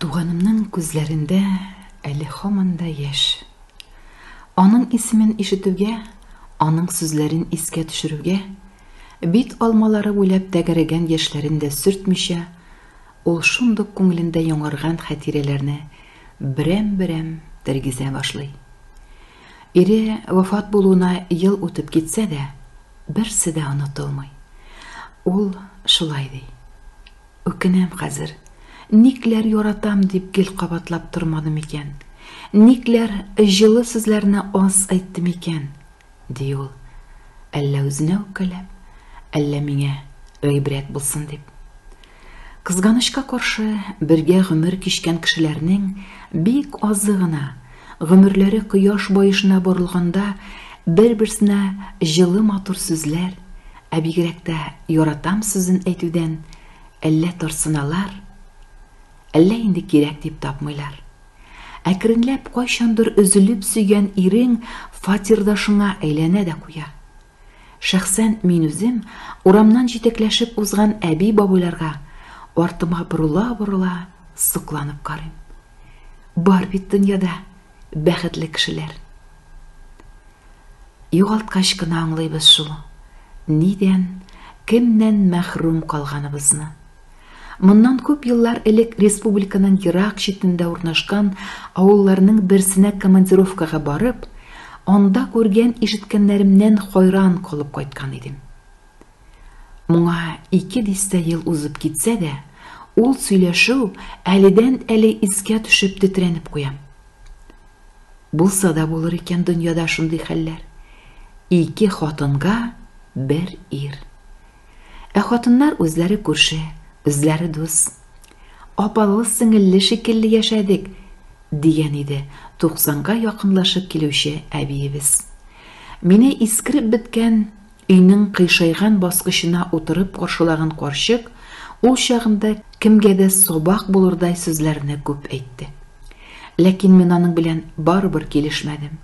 Туганымның күзләрендә әле һаман да яшь. Аның исемен ишетүгә, аның сүзләрен искә төшерүгә, бит алмалары буйлап тәгәрәгән яшьләрен дә сөртмичә, ул шундук күңелендә яңарган хатирәләрне берәм-берәм тергезә башлый. Ире вафат булуына ел үтеп китсә дә, берсе дә онытылмый. Ул шулай ди. Үкенәм хәзер. Никләр яратам дип гел кабатлап тормадым икән? Никләр җылы сүзләрне аз әйттем икән? ди ул. Әллә үзенә үпкәләп, әллә миңа гыйбрәт булсын дип. Кызганычка каршы, бергә гомер кичкән кешеләрнең бик азы гына, гомерләре кояш баешына борылганда, бер-берсенә җылы матур сүзләр, ә бигрәк тә яратам сүзен әйтүдән әллә тарсыналар, әллә инде кирәк дип тапмыйлар. Әкренләп кайчандыр өзелеп сөйгән ирең фатирдашыңа әйләнә дә куя. Шәхсән мин үзем урамнан җитәкләшеп узган әби-бабайларга артыма борыла-борыла сокланып карыйм. Бар бит дөньяда бәхетле кешеләр. Югалткач кына аңлыйбыз шул, нидән, кемнән мәхрүм калганыбызны. Моннан күп еллар элек республиканың ерак читендә урнашкан авылларның берсенә командировкага барып, анда күргән-ишеткәннәремнән хайран калып кайткан идем. Моңа ике дистә ел узып китсә дә, ул сөйләшү әледән-әле искә төшеп тетрәнеп куям. Булса да булыр икән дөньяда шундый хәлләр. Ике хатынга бер ир. Ә хатыннар үзләре күрше, үзләре дус. Апалы-сеңелле шикелле яшәдек, дигән иде туксанга якынлашып килүче әбиебез. Мине искереп беткән өйнең кыйшайган баскычына утырып каршылаган карчык ул чагында кемгә дә сабак булырдай сүзләрне күп әйтте. Ләкин мин аның белән барыбер килешмәдем.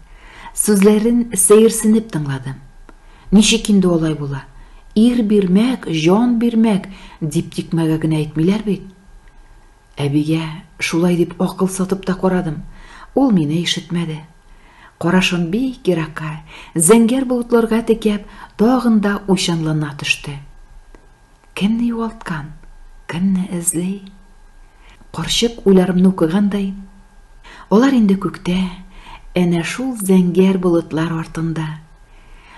Сүзләрен сәерсенеп тыңладым. Ничек инде алай була? Ир бирмәк, җан бирмәк, дип тикмәгә генә әйтмиләр бит. Әбигә шулай дип акыл сатып та карадым. Ул мине ишетмәде. Карашын бик еракка, зәңгәр болытларга текәп, тагын да уйчанлана төште. Кемне югалткан, кемне эзли? Карчык уйларымны укыгандай, алар инде күктә, әнә шул зәңгәр болытлар артында.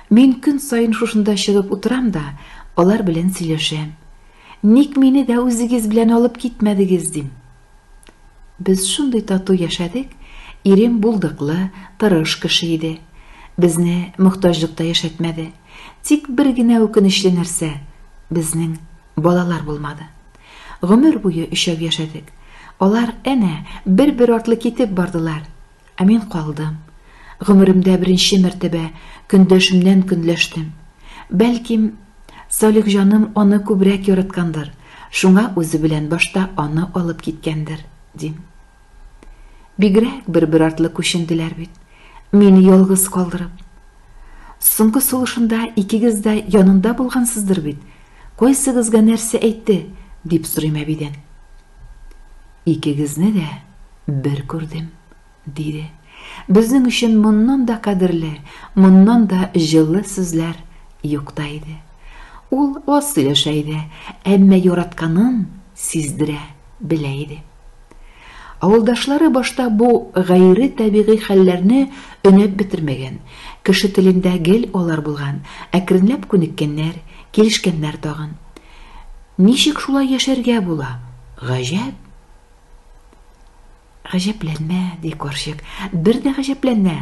Мин көн саен шушында чыгып утырам да, алар белән сөйләшәм. Ник мине дә үзегез белән алып китмәдегез, дим. Без шундый тату яшәдек, ирем булдыклы, тырыш кеше иде. Безне мохтаҗлыкта яшәтмәде. Тик бер генә үкенечле нәрсә, безнең балалар булмады. Гомер буе өчәү яшәдек. Алар әнә бер-бер артлы китеп бардылар. Ә мин калдым. Гомеремдә беренче мәртәбә көндәшемнән көнләштем. Бәлким, Салихҗаным аны күбрәк яраткандыр, шуңа үзе белән башта аны алып киткәндер, дим. Бигрәк бер-бер артлы күченделәр бит, мине ялгыз калдырып. Соңгы сулышында икегез дә янында булгансыздыр бит, кайсыгызга нәрсә әйтте, дип сорыйм әбидән. Икегезне дә бер күрдем, диде. Безнең өчен моннан да кадерле, моннан да җылы сүзләр юк та иде. Ул аз сөйләшә иде, әмма яратканын сиздерә белә иде. Авылдашлары башта бу гайре табигый хәлләрне өнәп бетермәгән, кеше телендә гел алар булган, әкренләп күнеккәннәр, килешкәннәр тагын. Ничек шулай яшәргә була? Гаҗәп! Гаҗәпләнмә, ди карчык, бер дә гаҗәпләнмә.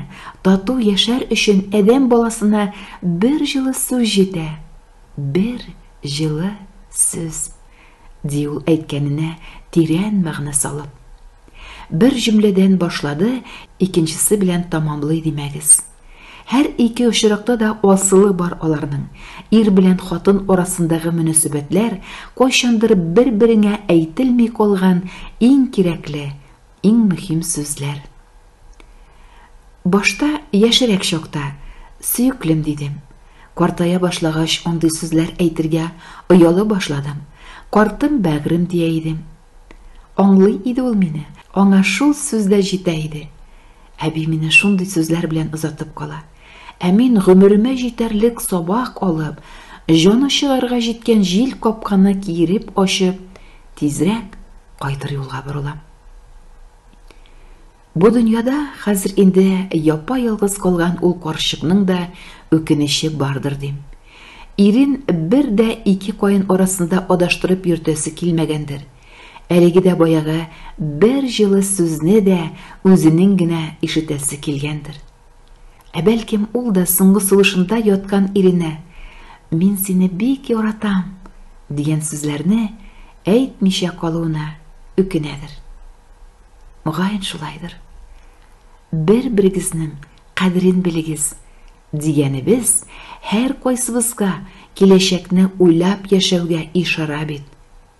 Тату яшәр өчен адәм баласына бер җылы сүз җитә. Бер җылы сүз, ди ул әйткәненә тирән мәгънә салып. Бер җөмләдән башлады, икенчесе белән тәмамлый димәгез. Һәр ике очракта да асылы бар аларның. Ир белән хатын арасындагы мөнәсәбәтләр кайчандыр бер-береңә әйтелми калган иң кирәкле, иң мөһим сүзләр. Башта яшьрәк чакта сөеклем дидем. Картая башлагач андый сүзләр әйтергә ояла башладым. Картым бәгърем дия идем. Аңлый иде ул мине, аңа шул сүз дә җитә иде. Әби мине шундый сүзләр белән озатып кала. Ә мин гомеремә җитәрлек сабак алып, җаны чыгарга җиткән җил капканы киереп ачып, тизрәк кайтыр юлга борылам. Бу дөньяда хәзер инде япа-ялгыз калган ул карчыкның да үкенече бардыр дим. Ирен бер дә ике каен арасында адаштырып йөртәсе килмәгәндер. Әлеге дә баягы бер җылы сүзне дә үзенең генә ишетәсе килгәндер. Ә бәлкем ул да соңгы сулышында яткан иренә Мин сине бик яратам! дигән сүзләрне әйтмичә калуына үкенәдер. Мөгаен шулайдыр. Бер-берегезнең кадерен белегез, дигәнебез һәркайсыбызга киләчәкне уйлап яшәүгә ишарә бит,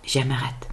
җәмәгать.